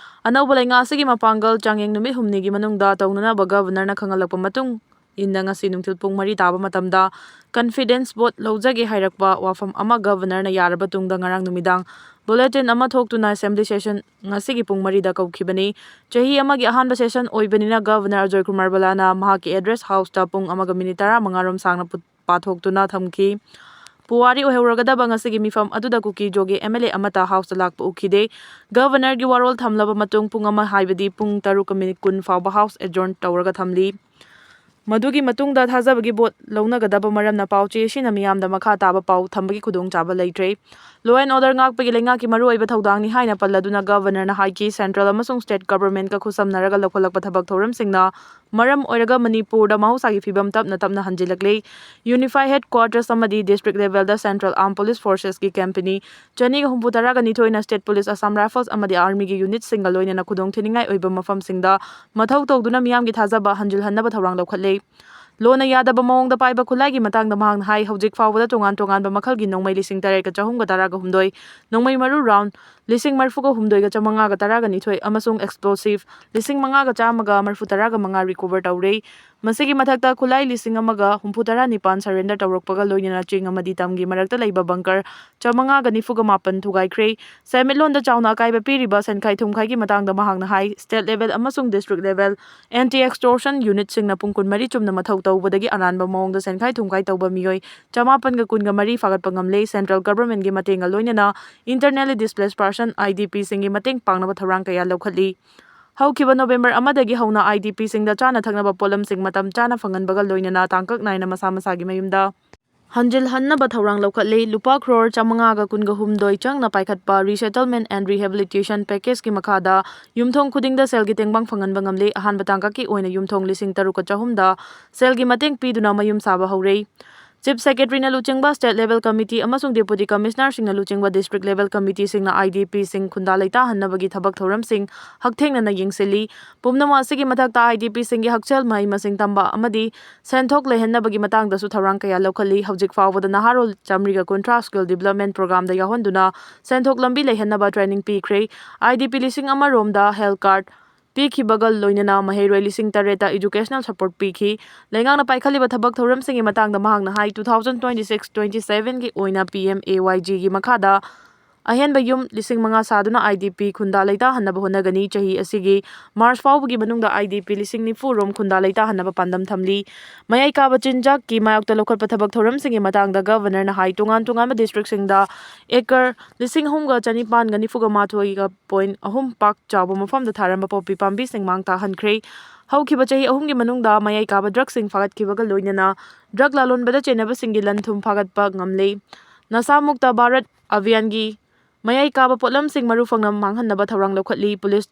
ꯑꯅꯧꯕ ꯂꯩꯉꯥꯛ ꯑꯁꯤꯒꯤ ꯃꯄꯥꯡꯒꯜ ꯆꯥꯡꯌꯦꯡ ꯅꯨꯃꯤꯠ ꯍꯨꯝꯅꯤꯒꯤ ꯃꯅꯨꯡꯗ ꯇꯧꯅꯅꯕ Governorꯅ ꯈꯪꯍꯜꯂꯛꯄ ꯃꯇꯨꯡ ꯏꯟꯅ ꯉꯁꯤ ꯅꯨꯡꯊꯤꯜ ꯄꯨꯡ ꯃꯔꯤ ꯇꯥꯕ ꯃꯇꯝꯗ confidence vote ꯂꯧꯖꯒꯦ ꯍꯥꯏꯔꯛꯄ ꯋꯥꯐꯝ ꯑꯃ Governorꯅ ꯌꯥꯔꯕ ꯇꯨꯡꯗ ꯉꯔꯥꯡ ꯅꯨꯃꯤꯗꯥꯡ bulletin ꯑꯃ ꯊꯣꯛꯇꯨꯅ Assembly session ꯉꯁꯤꯒꯤ ꯄꯨꯡ ꯃꯔꯤꯗ ꯀꯧꯈꯤꯕꯅꯤ꯫ ꯆꯍꯤ ꯑꯃꯒꯤ ꯑꯍꯥꯟꯕ session ꯑꯣꯏꯕꯅꯤꯅ Governor ꯑꯖꯣꯏ ꯀꯨꯃꯥꯔ ꯕꯂꯥꯅ ꯃꯍꯥꯛꯀꯤ address Houseꯇ ꯄꯨꯡ ꯑꯃꯒ minute ꯇꯔꯥꯃꯉꯥ ꯔꯣꯝ ꯁꯥꯡꯅ ꯄꯨ-, ꯄꯥꯊꯣꯛꯇꯨꯅ ꯊꯝꯈꯤ꯫ ꯄꯨꯋꯥꯔꯤ ꯑꯣꯏꯍꯧꯔꯒꯗꯕ ꯉꯁꯤꯒꯤ ꯃꯤꯐꯝ ꯑꯗꯨꯗ ꯀꯨꯀꯤ ꯖꯣꯒꯤ MLA ꯑꯃꯠꯇ Houseꯇ ꯂꯥꯛꯄ ꯎꯈꯤꯗꯦ꯫ Governorꯒꯤ ꯋꯥꯔꯣꯜ ꯊꯝꯂꯕ ꯃꯇꯨꯡ ꯄꯨꯡ ꯑꯃ, ꯍꯥꯏꯕꯗꯤ ꯄꯨꯡ ꯇꯔꯨꯛꯀ minute ꯀꯨꯟ ꯐꯥꯎꯕ House adjourn ꯇꯧꯔꯒ ꯊꯝꯂꯤ꯫ ꯃꯗꯨꯒꯤ ꯃꯇꯨꯡꯗ ꯊꯥꯖꯕꯒꯤ vote ꯂꯧꯅꯒꯗꯕ ꯃꯔꯝꯅ ꯄꯥꯎ ꯆꯦ ꯑꯁꯤꯅ ꯃꯤꯌꯥꯝꯗ ꯃꯈꯥ ꯇꯥꯕ ꯄꯥꯎ ꯊꯝꯕꯒꯤ ꯈꯨꯗꯣꯡꯆꯥꯕ ꯂꯩꯇ꯭ꯔꯦ꯫ Law and order ꯉꯥꯛꯄꯒꯤ ꯂꯩꯉꯥꯛꯀꯤ ꯃꯔꯨꯑꯣꯏꯕ ꯊꯧꯗꯥꯡꯅꯤ ꯍꯥꯏꯅ ꯄꯜꯂꯗꯨꯅ Governorꯅ ꯍꯥꯏꯈꯤ, Central ꯑꯃꯁꯨꯡ State Governmentꯀ ꯈꯨꯠꯁꯝꯅꯔꯒ ꯂꯧꯈꯠꯂꯛꯄ ꯊꯕꯛ ꯊꯧꯔꯝꯁꯤꯡꯅ ꯃꯔꯝ ꯑꯣꯏꯔꯒ ꯃꯅꯤꯄꯨꯔꯗ ꯃꯍꯧꯁꯥꯒꯤ ꯐꯤꯕꯝ ꯇꯞꯅ ꯇꯞꯅ ꯍꯟꯖꯤꯜꯂꯛꯂꯦ꯫ Unified headquarters ꯑꯃꯗꯤ district levelꯗ Central Armed Police Forcesꯀꯤ company ꯆꯅꯤꯒ ꯍꯨꯝꯐꯨ ꯇꯔꯥꯒ ꯅꯤꯊꯣꯏꯅ State Police, Assam Rifles ꯑꯃꯗꯤ Armyꯒꯤ unitꯁꯤꯡꯒ ꯂꯣꯏꯅꯅ ꯈꯨꯗꯣꯡ ꯊꯤꯅꯤꯡꯉꯥꯏ ꯑꯣꯏꯕ ꯃꯐꯝꯁꯤꯡꯗ ꯃꯊꯧ ꯇꯧꯗꯨꯅ ꯃꯤꯌꯥꯝꯒꯤ ꯊꯥꯖꯕ ꯍꯟꯖꯤꯜꯍꯟꯅꯕ ꯊꯧꯔꯥꯡ ꯂꯧꯈꯠꯂꯦ꯫ Lawꯅ ꯌꯥꯗꯕ ꯃꯑꯣꯡꯗ ꯄꯥꯏꯕ ꯈꯨꯠꯂꯥꯏꯒꯤ ꯃꯇꯥꯡꯗ ꯃꯍꯥꯛꯅ ꯍꯥꯏ, ꯍꯧꯖꯤꯛ ꯐꯥꯎꯕꯗ ꯇꯣꯉꯥꯟ ꯇꯣꯉꯥꯟꯕ ꯃꯈꯜꯒꯤ ꯅꯣꯡꯃꯩ ꯂꯤꯁꯤꯡ ꯇꯔꯦꯠꯀ ꯆꯍꯨꯝꯒ ꯇꯔꯥꯒ ꯍꯨꯝꯗꯣꯏ, ꯅꯣꯡꯃꯩ ꯃꯔꯨ round ꯂꯤꯁꯤꯡ ꯃꯔꯤꯐꯨꯒ ꯍꯨꯝꯗꯣꯏꯒ ꯆꯥꯃꯉꯥꯒ ꯇꯔꯥꯒ ꯅꯤꯊꯣꯏ ꯑꯃꯁꯨꯡ explosive ꯂꯤꯁꯤꯡ ꯃꯉꯥꯒ ꯆꯥꯝꯃꯒ ꯃꯔꯤꯐꯨ ꯇꯔꯥꯒ ꯃꯉꯥ recover ꯇꯧꯔꯦ꯫ ꯃꯁꯤꯒꯤ ꯃꯊꯛꯇ ꯈꯨꯠꯂꯥꯏ ꯂꯤꯁꯤꯡ ꯑꯃꯒ ꯍꯨꯝꯐꯨ ꯇꯔꯥ ꯅꯤꯄꯥꯟ surrender ꯇꯧꯔꯛꯄꯒ ꯂꯣꯏꯅꯅ ꯆꯤꯡ ꯑꯃꯗꯤ ꯇꯝꯒꯤ ꯃꯔꯛꯇ ꯂꯩꯕ bunker ꯆꯥꯃꯉꯥꯒ ꯅꯤꯐꯨꯒ ꯃꯥꯄꯟ ꯊꯨꯒꯥꯏꯈ꯭ꯔꯦ꯫ ꯁꯦꯟꯃꯤꯠꯂꯣꯟꯗ ꯆꯥꯎꯅ ꯑꯀꯥꯏꯕ ꯄꯤꯔꯤꯕ ꯁꯦꯟꯈꯥꯏ ꯊꯨꯝꯈꯥꯏꯒꯤ ꯃꯇꯥꯡꯗ ꯃꯍꯥꯛꯅ ꯍꯥꯏ, State level ꯑꯃꯁꯨꯡ district level anti extortion unitꯁꯤꯡꯅ ꯄꯨꯡ ꯀꯨꯟꯃꯔꯤ ꯆꯨꯝꯅ ꯃꯊꯧ ꯇꯧꯕꯗꯒꯤ ꯑꯔꯥꯟꯕ ꯃꯑꯣꯡꯗ ꯁꯦꯟꯈꯥꯏ ꯊꯨꯝꯈꯥꯏ ꯇꯧꯕ ꯃꯤꯑꯣꯏ ꯆꯥꯃꯥꯄꯟꯒ ꯀꯨꯟꯒ ꯃꯔꯤ ꯐꯥꯒꯠꯄ ꯉꯝꯂꯦ꯫ Central Governmentꯀꯤ ꯃꯇꯦꯡꯒ ꯂꯣꯏꯅꯅ internally displaced person, IDPꯁꯤꯡꯒꯤ ꯃꯇꯦꯡ ꯄꯥꯡꯅꯕ ꯊꯧꯔꯥꯡ ꯀꯌꯥ ꯂꯧꯈꯠꯂꯤ꯫ ꯍꯧꯈꯤꯕ November ꯑꯃꯗꯒꯤ ꯍꯧꯅ IDPꯁꯤꯡꯗ ꯆꯥꯅ ꯊꯛꯅꯕ ꯄꯣꯠꯂꯝꯁꯤꯡ ꯃꯇꯝ ꯆꯥꯅ ꯐꯪꯍꯟꯕꯒ ꯂꯣꯏꯅꯅ ꯇꯥꯡꯀꯛ ꯅꯥꯏꯅ ꯃꯁꯥ ꯃꯁꯥꯒꯤ ꯃꯌꯨꯝꯗ ꯍꯟꯖꯤꯜꯍꯟꯅꯕ ꯊꯧꯔꯥꯡ ꯂꯧꯈꯠꯂꯤ꯫ ꯂꯨꯄꯥ crore ꯆꯥꯃꯉꯥꯒ ꯀꯨꯟꯒ ꯍꯨꯝꯗꯣꯏ ꯆꯪꯅ ꯄꯥꯏꯈꯠꯄ Resettlement and Rehabilitation Packageꯀꯤ ꯃꯈꯥꯗ ꯌꯨꯝꯊꯣꯡ ꯈꯨꯗꯤꯡꯗ ꯁꯦꯜꯒꯤ ꯇꯦꯡꯕꯥꯡ ꯐꯪꯍꯟꯕ ꯉꯝꯂꯦ꯫ ꯑꯍꯥꯟꯕ ꯇꯥꯡꯀꯛꯀꯤ ꯑꯣꯏꯅ ꯌꯨꯝꯊꯣꯡ ꯂꯤꯁꯤꯡ ꯇꯔꯨꯛꯀ ꯆꯍꯨꯝꯗ ꯁꯦꯜꯒꯤ ꯃꯇꯦꯡ ꯄꯤꯗꯨꯅ ꯃꯌꯨꯝ ꯁꯥꯕ ꯍꯧꯔꯦ꯫ Chief Secretary-ꯅ ꯂꯨꯆꯤꯡꯕ State Level Committee ꯑꯃꯁꯨꯡ Deputy Commissioner-ꯁꯤꯡꯅ ꯂꯨꯆꯤꯡꯕ District Level Committee-ꯁꯤꯡꯅ I D P-ꯁꯤꯡ ꯈꯨꯟꯗꯥ ꯂꯩꯇꯥꯍꯟꯅꯕꯒꯤ ꯊꯕꯛ ꯊꯧꯔꯝꯁꯤꯡ ꯍꯛꯊꯦꯡꯅꯅ ꯌꯦꯡꯁꯤꯜꯂꯤ꯫ ꯄꯨꯝꯅꯃꯛ ꯑꯁꯤꯒꯤ ꯃꯊꯛꯇ, I D P-ꯁꯤꯡꯒꯤ ꯍꯛꯁꯦꯜ ꯃꯍꯩ ꯃꯁꯤꯡ ꯇꯝꯕ ꯑꯃꯗꯤ ꯁꯦꯟꯊꯣꯛ ꯂꯩꯍꯟꯅꯕꯒꯤ ꯃꯇꯥꯡꯗꯁꯨ ꯊꯧꯔꯥꯡ ꯀꯌꯥ ꯂꯧꯈꯠꯂꯤ꯫ ꯍꯧꯖꯤꯛ ꯐꯥꯎꯕꯗ ꯅꯍꯥꯔꯣꯜ ꯆꯥꯃꯔꯤꯒ ꯀꯨꯟꯊ꯭ꯔꯥ Skill Development Program-ꯗ ꯌꯥꯎꯍꯟꯗꯨꯅ ꯁꯦꯟꯊꯣꯛ ꯂꯝꯕꯤ ꯂꯩꯍꯟꯅꯕ training ꯄꯤꯈ꯭ꯔꯦ꯫ I D P ꯂꯤꯁꯤꯡ ꯑꯃ ꯔꯣꯝꯗ health card ꯄꯤꯈꯤꯕꯒ ꯂꯣꯏꯅꯅ ꯃꯍꯩꯔꯣꯏ ꯂꯤꯁꯤꯡ ꯇꯔꯦꯠꯇ educational support ꯄꯤꯈꯤ꯫ ꯂꯩꯉꯥꯛꯅ ꯄꯥꯏꯈꯠꯂꯤꯕ ꯊꯕꯛ ꯊꯧꯔꯝꯁꯤꯡꯒꯤ ꯃꯇꯥꯡꯗ ꯃꯍꯥꯛꯅ ꯍꯥꯏ, two thousand twenty-six twenty-seven-ꯒꯤ ꯑꯣꯏꯅ P M A Y G-ꯒꯤ ꯃꯈꯥꯗ ꯑꯍꯦꯟꯕ ꯌꯨꯝ ꯂꯤꯁꯤꯡ ꯃꯉꯥ ꯁꯥꯗꯨꯅ I D P ꯈꯨꯟꯗꯥ ꯂꯩꯇꯥꯍꯟꯅꯕ ꯍꯣꯠꯅꯒꯅꯤ꯫ ꯆꯍꯤ ꯑꯁꯤꯒꯤ March ꯐꯥꯎꯕꯒꯤ ꯃꯅꯨꯡꯗ I D P ꯂꯤꯁꯤꯡ ꯅꯤꯐꯨ ꯔꯣꯝ ꯈꯨꯟꯗꯥ ꯂꯩꯇꯥꯍꯟꯅꯕ ꯄꯥꯟꯗꯝ ꯊꯝꯂꯤ꯫ ꯃꯌꯥꯏ ꯀꯥꯕ ꯆꯤꯟꯖꯥꯛꯀꯤ ꯃꯥꯌꯣꯛꯇ ꯂꯧꯈꯠꯄ ꯊꯕꯛ ꯊꯧꯔꯝꯁꯤꯡꯒꯤ ꯃꯇꯥꯡꯗ Governor-ꯅ ꯍꯥꯏ, ꯇꯣꯉꯥꯟ ꯇꯣꯉꯥꯟꯕ district-ꯁꯤꯡꯗ acre ꯂꯤꯁꯤꯡ ꯑꯍꯨꯝꯒ ꯆꯅꯤꯄꯥꯟꯒ ꯅꯤꯐꯨꯒ ꯃꯥꯊꯣꯏꯒ point ꯑꯍꯨꯝ ꯄꯥꯛ ꯆꯥꯎꯕ ꯃꯐꯝꯗ ꯊꯥꯔꯝꯕ ꯄꯣꯄꯤ ꯄꯥꯝꯕꯤꯁꯤꯡ ꯃꯥꯡ ꯇꯥꯛꯍꯟꯈ꯭ꯔꯦ꯫ ꯍꯧꯈꯤꯕ ꯆꯍꯤ ꯑꯍꯨꯝꯒꯤ ꯃꯅꯨꯡꯗ ꯃꯌꯥꯏ ꯀꯥꯕ drug-ꯁꯤꯡ ꯐꯥꯒꯠꯈꯤꯕꯒ ꯂꯣꯏꯅꯅ drug ꯂꯂꯣꯟꯕꯗ ꯆꯦꯟꯅꯕꯁꯤꯡꯒꯤ ꯂꯟ ꯊꯨꯝ ꯐꯥꯒꯠꯄ ꯉꯝꯂꯦ꯫ ꯅꯁꯥ ꯃꯨꯛꯇ ꯚꯥꯔꯠ ꯑꯚꯤꯌꯥꯟꯒꯤ ꯃꯌꯥꯏ ꯀꯥꯕ ꯄꯣꯠꯂꯝꯁꯤꯡ ꯃꯔꯨ ꯐꯪꯅ ꯃꯥꯡꯍꯟꯅꯕ ꯊꯧꯔꯥꯡ ꯂꯧꯈꯠꯂꯤ꯫ Police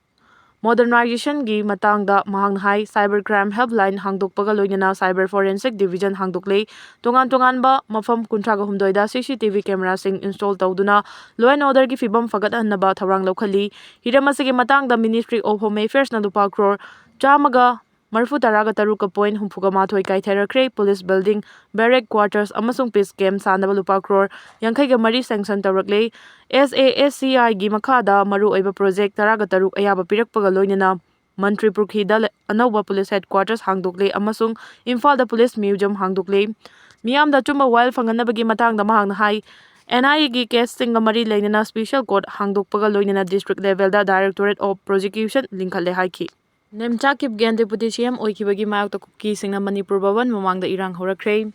modernization-ꯒꯤ ꯃꯇꯥꯡꯗ ꯃꯍꯥꯛꯅ ꯍꯥꯏ, Cyber Crime Helpline ꯍꯥꯡꯗꯣꯛꯄꯒ ꯂꯣꯏꯅꯅ Cyber Forensic Division ꯍꯥꯡꯗꯣꯛꯂꯦ꯫ ꯇꯣꯉꯥꯟ ꯇꯣꯉꯥꯟꯕ ꯃꯐꯝ ꯀꯨꯟꯊ꯭ꯔꯥꯒ ꯍꯨꯝꯗꯣꯏꯗ C C T V camera-ꯁꯤꯡ install ꯇꯧꯗꯨꯅ law and order-ꯒꯤ ꯐꯤꯕꯝ ꯐꯒꯠꯍꯟꯅꯕ ꯊꯧꯔꯥꯡ ꯂꯧꯈꯠꯂꯤ꯫ ꯍꯤꯔꯝ ꯑꯁꯤꯒꯤ ꯃꯇꯥꯡꯗ Ministry of Home Affairs-ꯅ ꯂꯨꯄꯥ crore ꯆꯥꯝꯃꯒ ꯃꯔꯤꯐꯨ ꯇꯔꯥꯒ ꯇꯔꯨꯛꯀ point ꯍꯨꯝꯐꯨꯒ ꯃꯥꯊꯣꯏ ꯀꯥꯏꯊꯔꯛꯈ꯭ꯔꯦ꯫ Police building, barrack quarters ꯑꯃꯁꯨꯡ peace camp ꯁꯥꯅꯕ ꯂꯨꯄꯥ crore ꯌꯥꯡꯈꯩꯒ ꯃꯔꯤ sanction ꯇꯧꯔꯛꯂꯦ꯫ S A S C I-ꯒꯤ ꯃꯈꯥꯗ ꯃꯔꯨꯑꯣꯏꯕ project ꯇꯔꯥꯒ ꯇꯔꯨꯛ ꯑꯌꯥꯕ ꯄꯤꯔꯛꯄꯒ ꯂꯣꯏꯅꯅ ꯃꯟꯇ꯭ꯔꯤ ꯄꯨꯈ꯭ꯔꯤꯗ ꯂ-, ꯑꯅꯧꯕ police headquarters ꯍꯥꯡꯗꯣꯛꯂꯦ ꯑꯃꯁꯨꯡ ꯏꯝꯐꯥꯜꯗ police museum ꯍꯥꯡꯗꯣꯛꯂꯦ꯫ ꯃꯤꯌꯥꯝꯗ ꯑꯆꯨꯝꯕ ꯋꯥꯌꯦꯜ ꯐꯪꯍꯟꯅꯕꯒꯤ ꯃꯇꯥꯡꯗ ꯃꯍꯥꯛꯅ ꯍꯥꯏ, N I A-ꯒꯤ case-ꯁꯤꯡꯒ ꯃꯔꯤ ꯂꯩꯅꯅ special court ꯍꯥꯡꯗꯣꯛꯄꯒ ꯂꯣꯏꯅꯅ district level-ꯗ Directorate of Prosecution ꯂꯤꯡꯈꯠꯂꯦ ꯍꯥꯏꯈꯤ꯫ Nemcha Kipgen Deputy C M ꯑꯣꯏꯈꯤꯕꯒꯤ ꯃꯥꯌꯣꯛꯇ ꯀꯨꯀꯤꯁꯤꯡꯅ ꯃꯅꯤꯄꯨꯔ ꯚꯕꯟ ꯃꯃꯥꯡꯗ ꯏꯔꯥꯡ ꯍꯧꯔꯛꯈ꯭ꯔꯦ꯫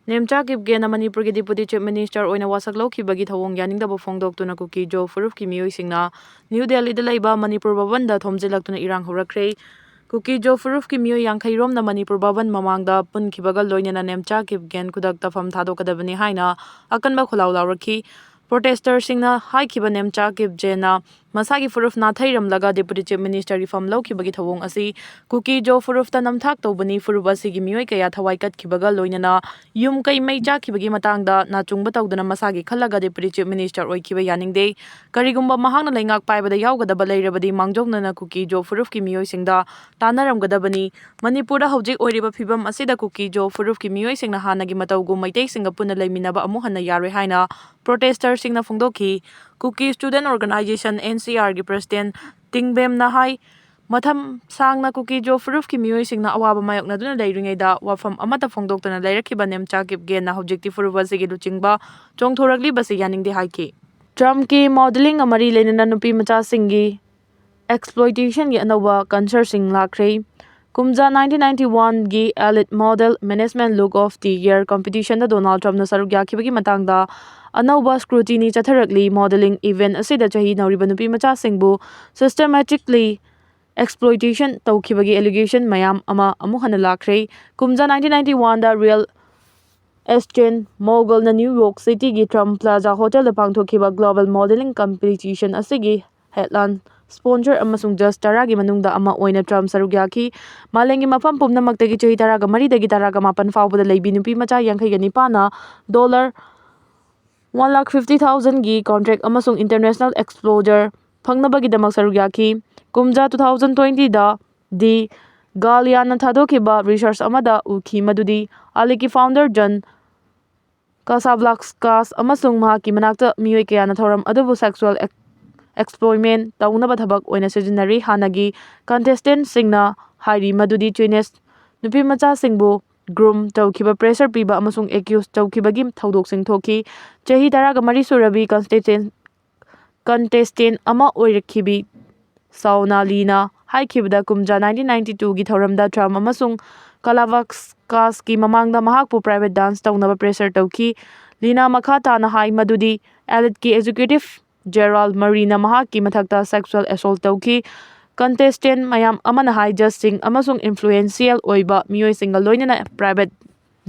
ꯅꯦꯝꯆꯥ ꯀꯤꯞꯒꯦꯟꯅ ꯃꯅꯤꯄꯨꯔꯒꯤ Deputy Chief Minister ꯑꯣꯏꯅ ꯋꯥꯁꯛ ꯂꯧꯈꯤꯕꯒꯤ ꯊꯧꯑꯣꯡ ꯌꯥꯅꯤꯡꯗꯕ ꯐꯣꯡꯗꯣꯛꯇꯨꯅ ꯀꯨꯀꯤ ꯖꯣ ꯐꯨꯔꯨꯞꯀꯤ ꯃꯤꯑꯣꯏꯁꯤꯡꯅ ꯅ꯭ꯌꯨ ꯗꯦꯜꯂꯤꯗ ꯂꯩꯕ ꯃꯅꯤꯄꯨꯔ ꯚꯕꯟꯗ ꯊꯣꯝꯖꯤꯜꯂꯛꯇꯨꯅ ꯏꯔꯥꯡ ꯍꯧꯔꯛꯈ꯭ꯔꯦ꯫ ꯀꯨꯀꯤ ꯖꯣ ꯐꯨꯔꯨꯞꯀꯤ ꯃꯤꯑꯣꯏ ꯌꯥꯡꯈꯩ ꯔꯣꯝꯅ ꯃꯅꯤꯄꯨꯔ ꯚꯕꯟ ꯃꯃꯥꯡꯗ ꯄꯨꯟꯈꯤꯕꯒ ꯂꯣꯏꯅꯅ ꯅꯦꯝꯆꯥ ꯀꯤꯞꯒꯦꯟ ꯈꯨꯗꯛꯇ ꯐꯝ ꯊꯥꯗꯣꯛꯀꯗꯕꯅꯤ ꯍꯥꯏꯅ ꯑꯀꯟꯕ ꯈꯣꯜꯂꯥꯎ ꯂꯥꯎꯔꯛꯈꯤ꯫ Protester-ꯁꯤꯡꯅ ꯍꯥꯏꯈꯤꯕ ꯅꯦꯝꯆꯥ ꯀꯤꯞꯒꯦꯟꯅ ꯃꯁꯥꯒꯤ ꯐꯨꯔꯨꯞ ꯅꯥꯊꯩꯔꯝꯂꯒ Deputy Chief Ministerꯒꯤ ꯐꯝ ꯂꯧꯈꯤꯕꯒꯤ ꯊꯧꯑꯣꯡ ꯑꯁꯤ ꯀꯨꯀꯤ ꯖꯣ ꯐꯨꯔꯨꯞꯇ ꯅꯝꯊꯥꯛ ꯇꯧꯕꯅꯤ꯫ ꯐꯨꯔꯨꯞ ꯑꯁꯤꯒꯤ ꯃꯤꯑꯣꯏ ꯀꯌꯥ ꯊꯋꯥꯏ ꯀꯠꯈꯤꯕꯒ ꯂꯣꯏꯅꯅ ꯌꯨꯝ ꯀꯩ ꯃꯩ ꯆꯥꯛꯈꯤꯕꯒꯤ ꯃꯇꯥꯡꯗ ꯅꯥꯆꯨꯡꯕ ꯇꯧꯗꯨꯅ ꯃꯁꯥꯒꯤ ꯈꯜꯂꯒ Deputy Chief Minister ꯑꯣꯏꯈꯤꯕ ꯌꯥꯅꯤꯡꯗꯦ꯫ ꯀꯔꯤꯒꯨꯝꯕ ꯃꯍꯥꯛꯅ ꯂꯩꯉꯥꯛ ꯄꯥꯏꯕꯗ ꯌꯥꯎꯒꯗꯕ ꯂꯩꯔꯕꯗꯤ ꯃꯥꯡꯖꯧꯅꯅ ꯀꯨꯀꯤ ꯖꯣ ꯐꯨꯔꯨꯞꯀꯤ ꯃꯤꯑꯣꯏꯁꯤꯡꯗ ꯇꯥꯟꯅꯔꯝꯒꯗꯕꯅꯤ꯫ ꯃꯅꯤꯄꯨꯔꯗ ꯍꯧꯖꯤꯛ ꯑꯣꯏꯔꯤꯕ ꯐꯤꯕꯝ ꯑꯁꯤꯗ ꯀꯨꯀꯤ ꯖꯣ ꯐꯨꯔꯨꯞꯀꯤ ꯃꯤꯑꯣꯏꯁꯤꯡꯅ ꯍꯥꯟꯅꯒꯤ ꯃꯇꯧꯒꯨꯝ ꯃꯩꯇꯩꯁꯤꯡꯒ ꯄꯨꯟꯅ ꯂꯩꯃꯤꯟꯅꯕ ꯑꯃꯨꯛ ꯍꯟꯅ ꯌꯥꯔꯣꯏ ꯍꯥꯏꯅ protestersꯁꯤꯡꯅ ꯐꯣꯡꯗꯣꯛꯈꯤ꯫ Kuki Student Organisation, NCRꯒꯤ President ꯇꯤꯡꯕꯦꯝꯅ ꯍꯥꯏ, ꯃꯇꯝ ꯁꯥꯡꯅ ꯀꯨꯀꯤ ꯖꯣ ꯐꯨꯔꯨꯞꯀꯤ ꯃꯤꯑꯣꯏꯁꯤꯡꯅ ꯑꯋꯥꯕ ꯃꯥꯌꯣꯛꯅꯗꯨꯅ ꯂꯩꯔꯤꯉꯩꯗ ꯋꯥꯐꯝ ꯑꯃꯠꯇ ꯐꯣꯡꯗꯣꯛꯇꯅ ꯂꯩꯔꯛꯈꯤꯕ ꯅꯦꯝꯆꯥ ꯀꯤꯞꯒꯦꯟꯅ ꯍꯧꯖꯤꯛꯇꯤ ꯐꯨꯔꯨꯞ ꯑꯁꯤꯒꯤ ꯂꯨꯆꯤꯡꯕ ꯆꯣꯡꯊꯣꯔꯛꯂꯤꯕꯁꯤ ꯌꯥꯅꯤꯡꯗꯦ ꯍꯥꯏꯈꯤ꯫ Trumpꯀꯤ modelling ꯃꯔꯤ ꯂꯩꯅꯅ ꯅꯨꯄꯤ ꯃꯆꯥꯁꯤꯡꯒꯤ exploitationꯒꯤ ꯑꯅꯧꯕ concertꯁꯤꯡ ꯂꯥꯛꯈ꯭ꯔꯦ꯫ ꯀꯨꯝꯖꯥ nineteen ninety oneꯒꯤ Elite Model Management Look of the Year competitionꯗ Donald Trumpꯅ ꯁꯔꯨꯛ ꯌꯥꯈꯤꯕꯒꯤ ꯃꯇꯥꯡꯗ ꯑꯅꯧꯕ scrutiny ꯆꯠꯊꯔꯛꯂꯤ꯫ Modelling event ꯑꯁꯤꯗ ꯆꯍꯤ ꯅꯧꯔꯤꯕ ꯅꯨꯄꯤ ꯃꯆꯥꯁꯤꯡꯕꯨ systematically exploitation ꯇꯧꯈꯤꯕꯒꯤ allegation ꯃꯌꯥꯝ ꯑꯃ ꯑꯃꯨꯛ ꯍꯟꯅ ꯂꯥꯛꯈ꯭ꯔꯦ꯫ ꯀꯨꯝꯖꯥ nineteen ninety oneꯗ real estate mogulꯅ New York Cityꯒꯤ Trump Plaza Hotelꯗ ꯄꯥꯡꯊꯣꯛꯈꯤꯕ global modelling competition ꯑꯁꯤꯒꯤ headline sponsor ꯑꯃꯁꯨꯡ judge ꯇꯔꯥꯒꯤ ꯃꯅꯨꯡꯗ ꯑꯃ ꯑꯣꯏꯅ Trump ꯁꯔꯨꯛ ꯌꯥꯈꯤ꯫ ꯃꯥꯂꯦꯝꯒꯤ ꯃꯐꯝ ꯄꯨꯝꯅꯃꯛꯇꯒꯤ ꯆꯍꯤ ꯇꯔꯥꯒ ꯃꯔꯤꯗꯒꯤ ꯇꯔꯥꯒ ꯃꯥꯄꯟ ꯐꯥꯎꯕꯗ ꯂꯩꯕꯤ ꯅꯨꯄꯤ ꯃꯆꯥ ꯌꯥꯡꯈꯩꯒ ꯅꯤꯄꯥꯟꯅ dollar one lakh fifty thousandꯒꯤ contract ꯑꯃꯁꯨꯡ international exposure ꯐꯪꯅꯕꯒꯤꯗꯃꯛ ꯁꯔꯨꯛ ꯌꯥꯈꯤ꯫ ꯀꯨꯝꯖꯥ two thousand twentyꯗ ꯗꯤ ꯒꯥꯂꯤꯌꯥꯅ ꯊꯥꯗꯣꯛꯈꯤꯕ research ꯑꯃꯗ ꯎꯈꯤ ꯃꯗꯨꯗꯤ Eliteꯀꯤ founder John Casablancas ꯑꯃꯁꯨꯡ ꯃꯍꯥꯛꯀꯤ ꯃꯅꯥꯛꯇ ꯃꯤꯑꯣꯏ ꯀꯌꯥꯅ ꯊꯧꯔꯝ ꯑꯗꯨꯕꯨ sexual ex-, exploitment ꯇꯧꯅꯕ ꯊꯕꯛ ꯑꯣꯏꯅ ꯁꯤꯖꯤꯟꯅꯔꯤ꯫ ꯍꯥꯟꯅꯒꯤ contestantꯁꯤꯡꯅ ꯍꯥꯏꯔꯤ ꯃꯗꯨꯗꯤ Chinese ꯅꯨꯄꯤ ꯃꯆꯥꯁꯤꯡꯕꯨ groom ꯇꯧꯈꯤꯕ, pressure ꯄꯤꯕ ꯑꯃꯁꯨꯡ accuse ꯇꯧꯈꯤꯕꯒꯤ ꯊꯧꯗꯣꯛꯁꯤꯡ ꯊꯣꯛꯈꯤ꯫ ꯆꯍꯤ ꯇꯔꯥꯒ ꯃꯔꯤ ꯁꯨꯔꯕꯤ contestant, contestant ꯑꯃ ꯑꯣꯏꯔꯛꯈꯤꯕꯤ ꯁꯥꯎꯅꯥ ꯂꯤꯅ ꯍꯥꯏꯈꯤꯕꯗ, ꯀꯨꯝꯖꯥ nineteen ninety twoꯒꯤ ꯊꯧꯔꯝꯗ Trump ꯑꯃꯁꯨꯡ Casablancasꯀꯤ ꯃꯃꯥꯡꯗ ꯃꯍꯥꯛꯄꯨ private dance ꯇꯧꯅꯕ pressure ꯇꯧꯈꯤ꯫ ꯂꯤꯅ ꯃꯈꯥ ꯇꯥꯅ ꯍꯥꯏ ꯃꯗꯨꯗꯤ Eliteꯀꯤ executive Gerald Murrayꯅ ꯃꯍꯥꯛꯀꯤ ꯃꯊꯛꯇ sexual assault ꯇꯧꯈꯤ꯫ Contestant ꯃꯌꯥꯝ ꯑꯃꯅ ꯍꯥꯏ judgeꯁꯤꯡ ꯑꯃꯁꯨꯡ influential ꯑꯣꯏꯕ ꯃꯤꯑꯣꯏꯁꯤꯡꯒ ꯂꯣꯏꯅꯅ private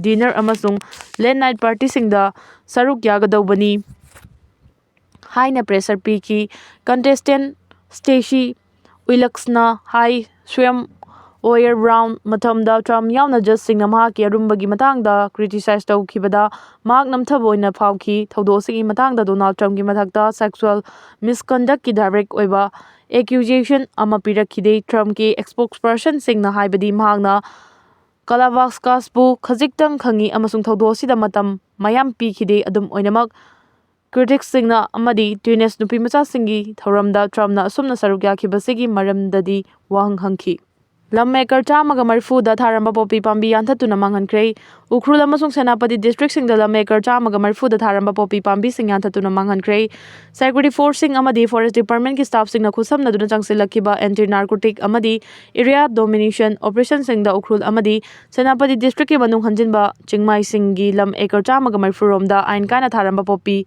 dinner ꯑꯃꯁꯨꯡ late night partyꯁꯤꯡꯗ ꯁꯔꯨꯛ ꯌꯥꯒꯗꯧꯕꯅꯤ꯫ ꯍꯥꯏꯅ pressure ꯄꯤꯈꯤ꯫ Contestant Stacy Uilaksna ꯍꯥꯏ ꯁ꯭ꯋꯦꯝ ꯑꯣꯌꯔ ꯔꯥꯎꯟ ꯃꯇꯝꯗ ꯇ꯭ꯔꯝꯞ ꯌꯥꯎꯅ ꯖꯖꯁꯤꯡꯅ ꯃꯍꯥꯛꯀꯤ ꯑꯔꯨꯝꯕꯒꯤ ꯃꯇꯥꯡꯗ criticize ꯇꯧꯈꯤꯕꯗ ꯃꯍꯥꯛ ꯅꯝꯊꯕ ꯑꯣꯏꯅ ꯐꯥꯎꯈꯤ꯫ ꯊꯧꯗꯣꯛ ꯑꯁꯤꯒꯤ ꯃꯇꯥꯡꯗ ꯗꯣꯅꯥꯜꯗ ꯇ꯭ꯔꯝꯞꯀꯤ ꯃꯊꯛꯇ sexual misconductꯀꯤ direct ꯑꯣꯏꯕ accusation ꯑꯃ ꯄꯤꯔꯛꯈꯤꯗꯦ꯫ ꯇ꯭ꯔꯝꯞꯀꯤ spokespersonꯁꯤꯡꯅ ꯍꯥꯏꯕꯗꯤ ꯃꯍꯥꯛꯅ ꯀꯂꯥꯕꯥꯁꯀꯥꯁꯄꯨ ꯈꯖꯤꯛꯇꯪ ꯈꯪꯉꯤ ꯑꯃꯁꯨꯡ ꯊꯧꯗꯣꯛ ꯑꯁꯤꯗ ꯃꯇꯝ ꯃꯌꯥꯝ ꯄꯤꯈꯤꯗꯦ꯫ ꯑꯗꯨꯝ ꯑꯣꯏꯅꯃꯛ, criticsꯁꯤꯡꯅ ꯑꯃꯗꯤ teenage ꯅꯨꯄꯤꯃꯆꯥꯁꯤꯡꯒꯤ ꯊꯧꯔꯝꯗ ꯇ꯭ꯔꯝꯞꯅ ꯑꯁꯨꯝꯅ ꯁꯔꯨꯛ ꯌꯥꯈꯤꯕꯁꯤꯒꯤ ꯃꯔꯝꯗꯗꯤ ꯋꯥꯍꯪ ꯍꯪꯈꯤ꯫ ꯂꯝ ꯑꯦꯀꯔ ꯆꯥꯝꯃꯒ ꯃꯔꯤꯐꯨꯗ ꯊꯥꯔꯝꯕ ꯄꯣꯄꯤ ꯄꯥꯝꯕꯤ ꯌꯥꯟꯊꯠꯇꯨꯅ ꯃꯥꯡꯍꯟꯈ꯭ꯔꯦ꯫ ꯎꯈ꯭ꯔꯨꯜ ꯑꯃꯁꯨꯡ ꯁꯦꯅꯥꯄꯇꯤ districtꯁꯤꯡꯗ ꯂꯝ ꯑꯦꯀꯔ ꯆꯥꯝꯃꯒ ꯃꯔꯤꯐꯨꯗ ꯊꯥꯔꯝꯕ ꯄꯣꯄꯤ ꯄꯥꯝꯕꯤꯁꯤꯡ ꯌꯥꯟꯊꯠꯇꯨꯅ ꯃꯥꯡꯍꯟꯈ꯭ꯔꯦ꯫ Security forceꯁꯤꯡ ꯑꯃꯗꯤ forest departmentꯀꯤ staffꯁꯤꯡꯅ ꯈꯨꯠꯁꯝꯅꯗꯨꯅ ꯆꯪꯁꯤꯜꯂꯛꯈꯤꯕ anti narcotic ꯑꯃꯗꯤ area domination operationꯁꯤꯡꯗ ꯎꯈ꯭ꯔꯨꯜ ꯑꯃꯗꯤ ꯁꯦꯅꯥꯄꯇꯤ districtꯀꯤ ꯃꯅꯨꯡ ꯍꯟꯖꯤꯟꯕ ꯆꯤꯡꯃꯥꯏꯁꯤꯡꯒꯤ ꯂꯝ ꯑꯦꯀꯔ ꯆꯥꯝꯃꯒ ꯃꯔꯤꯐꯨ ꯔꯣꯝꯗ ꯑꯥꯏꯟ ꯀꯥꯏꯅ ꯊꯥꯔꯝꯕ ꯄꯣꯄꯤ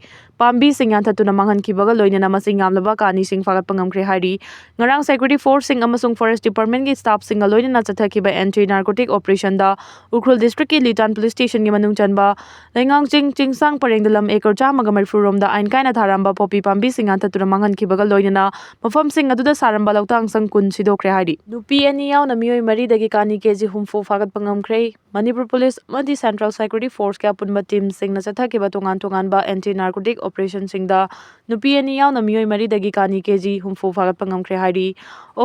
ꯄꯥꯝꯕꯤꯁꯤꯡ ꯌꯥꯟꯊꯠꯇꯨꯅ ꯃꯥꯡꯍꯟꯈꯤꯕꯒ ꯂꯣꯏꯅꯅ ꯃꯁꯤꯡ ꯌꯥꯝꯂꯕ ꯀꯥꯅꯤꯁꯤꯡ ꯐꯥꯒꯠꯄ ꯉꯝꯈ꯭ꯔꯦ ꯍꯥꯏꯔꯤ꯫ ꯉꯔꯥꯡ security forceꯁꯤꯡ ꯑꯃꯁꯨꯡ forest departmentꯀꯤ staffꯁꯤꯡꯒ ꯂꯣꯏꯅꯅ ꯆꯠꯊꯈꯤꯕ anti narcotic operationꯗ ꯎꯈ꯭ꯔꯨꯜ districtꯀꯤ ꯂꯤꯇꯥꯟ police stationꯒꯤ ꯃꯅꯨꯡ ꯆꯟꯕ ꯂꯩꯉꯥꯡ ꯆꯤꯡ ꯆꯤꯡꯁꯥꯡ ꯄꯔꯦꯡꯗ ꯂꯝ ꯑꯦꯀꯔ ꯆꯥꯝꯃꯒ ꯃꯔꯤꯐꯨ ꯔꯣꯝꯗ ꯑꯥꯏꯟ ꯀꯥꯏꯅ ꯊꯥꯔꯝꯕ ꯄꯣꯄꯤ ꯄꯥꯝꯕꯤꯁꯤꯡ ꯌꯥꯟꯊꯠꯇꯨꯅ ꯃꯥꯡꯍꯟꯈꯤꯕꯒ ꯂꯣꯏꯅꯅ ꯃꯐꯝꯁꯤꯡ ꯑꯗꯨꯗ ꯁꯥꯔꯝꯕ ꯂꯧꯇꯥꯡ ꯁꯪ ꯀꯨꯟ ꯁꯤꯗꯣꯛꯈ꯭ꯔꯦ ꯍꯥꯏꯔꯤ꯫ ꯅꯨꯄꯤ ꯑꯅꯤ ꯌꯥꯎꯅ ꯃꯤꯑꯣꯏ ꯃꯔꯤꯗꯒꯤ ꯀꯥꯅꯤ ꯀꯦꯖꯤ ꯍꯨꯝꯐꯨ ꯐꯥꯒꯠꯄ ꯉꯝꯈ꯭ꯔꯦ꯫ ꯃꯅꯤꯄꯨꯔ police ꯑꯃꯗꯤ central security forceꯀꯤ ꯑꯄꯨꯟꯕ teamꯁꯤꯡꯅ ꯆꯠꯊꯈꯤꯕ ꯇꯣꯉꯥꯟ ꯇꯣꯉꯥꯟꯕ anti narcotic operationꯁꯤꯡꯗ ꯅꯨꯄꯤ ꯑꯅꯤ ꯌꯥꯎꯅ ꯃꯤꯑꯣꯏ ꯃꯔꯤꯗꯒꯤ ꯀꯥꯅꯤ ꯀꯦꯖꯤ ꯍꯨꯝꯐꯨ ꯐꯥꯒꯠꯄ ꯉꯝꯈ꯭ꯔꯦ ꯍꯥꯏꯔꯤ꯫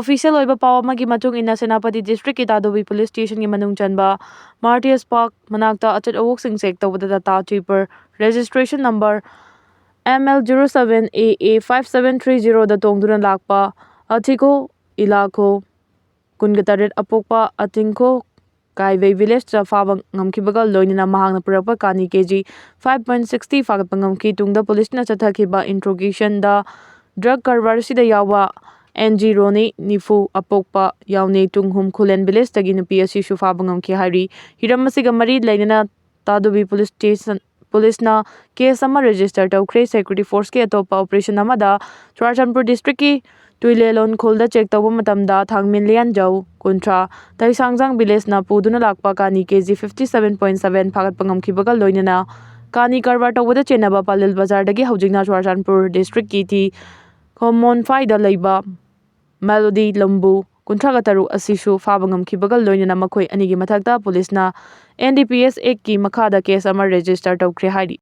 Official ꯑꯣꯏꯕ ꯄꯥꯎ ꯑꯃꯒꯤ ꯃꯇꯨꯡ ꯏꯟꯅ, ꯁꯦꯅꯥꯄꯇꯤ districtꯀꯤ ꯇꯥꯗꯣꯕꯤ police stationꯒꯤ ꯃꯅꯨꯡ ꯆꯟꯕ Martyrs Park ꯃꯅꯥꯛꯇ ꯑꯆꯠ ꯑꯋꯣꯛꯁꯤꯡ check ꯇꯧꯕꯗ Tata Cheeper registration number M L zero seven A A five seven three zeroꯗ ꯇꯣꯡꯗꯨꯅ ꯂꯥꯛꯄ ꯑꯊꯤꯀꯣ ꯏꯂꯥꯈꯣ ꯀꯨꯟꯒ ꯇꯔꯦꯠ ꯑꯄꯣꯛꯄ ꯑꯇꯤꯡꯈꯣ ꯀꯥꯏꯕꯩ villageꯇ ꯐꯥꯕ ꯉꯝꯈꯤꯕꯒ ꯂꯣꯏꯅꯅ ꯃꯍꯥꯛꯅ ꯄꯨꯔꯛꯄ ꯀꯥꯅꯤ ꯀꯦꯖꯤ five point sixty ꯐꯥꯒꯠꯄ ꯉꯝꯈꯤ꯫ ꯇꯨꯡꯗ policeꯅ ꯆꯠꯊꯈꯤꯕ interrogationꯗ drug ꯀꯔꯕꯥꯔ ꯑꯁꯤꯗ ꯌꯥꯎꯕ N G ꯔꯣꯅꯤ, ꯅꯤꯐꯨ ꯑꯄꯣꯛꯄ ꯌꯥꯎꯅꯦ ꯇꯨꯡꯍꯨꯝ ꯈꯨꯂꯦꯟ villageꯇꯒꯤ ꯅꯨꯄꯤ ꯑꯁꯤꯁꯨ ꯐꯥꯕ ꯉꯝꯈꯤ ꯍꯥꯏꯔꯤ꯫ ꯍꯤꯔꯝ ꯑꯁꯤꯒ ꯃꯔꯤ ꯂꯩꯅꯅ ꯇꯥꯗꯨꯕꯤ police station, policeꯅ case ꯑꯃ register ꯇꯧꯈ꯭ꯔꯦ꯫ Security forceꯀꯤ ꯑꯇꯣꯞꯄ operation ꯑꯃꯗ ꯆꯨꯔꯥꯆꯥꯟꯄꯨꯔ districtꯀꯤ ꯇꯨꯏꯂꯦꯂꯣꯟ ꯈꯨꯜꯗ check ꯇꯧꯕ ꯃꯇꯝꯗ ꯊꯥꯡꯃꯤꯟ ꯂꯤꯌꯥꯟꯖꯧ, ꯀꯨꯟꯊ꯭ꯔꯥ, ꯇꯩꯁꯥꯡꯖꯥꯡ villageꯅ ꯄꯨꯗꯨꯅ ꯂꯥꯛꯄ ꯀꯥꯅꯤ ꯀꯦꯖꯤ fifty seven point seven ꯐꯥꯒꯠꯄ ꯉꯝꯈꯤꯕꯒ ꯂꯣꯏꯅꯅ ꯀꯥꯅꯤ ꯀꯔꯕꯥꯔ ꯇꯧꯕꯗ ꯆꯦꯟꯅꯕ ꯄꯂꯦꯜ ꯕꯖꯥꯔꯗꯒꯤ ꯍꯧꯖꯤꯛꯅ ꯆꯨꯔꯆꯥꯟꯄꯨꯔ ꯗꯤꯁꯇ꯭ꯔꯤꯛꯀꯤ ꯇꯤ ꯈꯣꯃꯣꯟꯐꯥꯏꯗ ꯂꯩꯕ ꯃꯦꯂꯣꯗꯤ ꯂꯝꯕꯨ ꯀꯨꯟꯊ꯭ꯔꯥꯒ ꯇꯔꯨꯛ ꯑꯁꯤꯁꯨ ꯐꯥꯕ ꯉꯝꯈꯤꯕꯒ ꯂꯣꯏꯅꯅ ꯃꯈꯣꯏ ꯑꯅꯤꯒꯤ ꯃꯊꯛꯇ ꯄꯨꯂꯤꯁꯅ ꯑꯦꯟ ꯗꯤ ꯄꯤ ꯑꯦꯁ ꯑꯦꯛꯀꯤ ꯃꯈꯥꯗ ꯀꯦꯁ ꯑꯃ ꯔꯦꯖꯤꯁꯇꯔ ꯇꯧꯈ꯭ꯔꯦ ꯍꯥꯏꯔꯤ꯫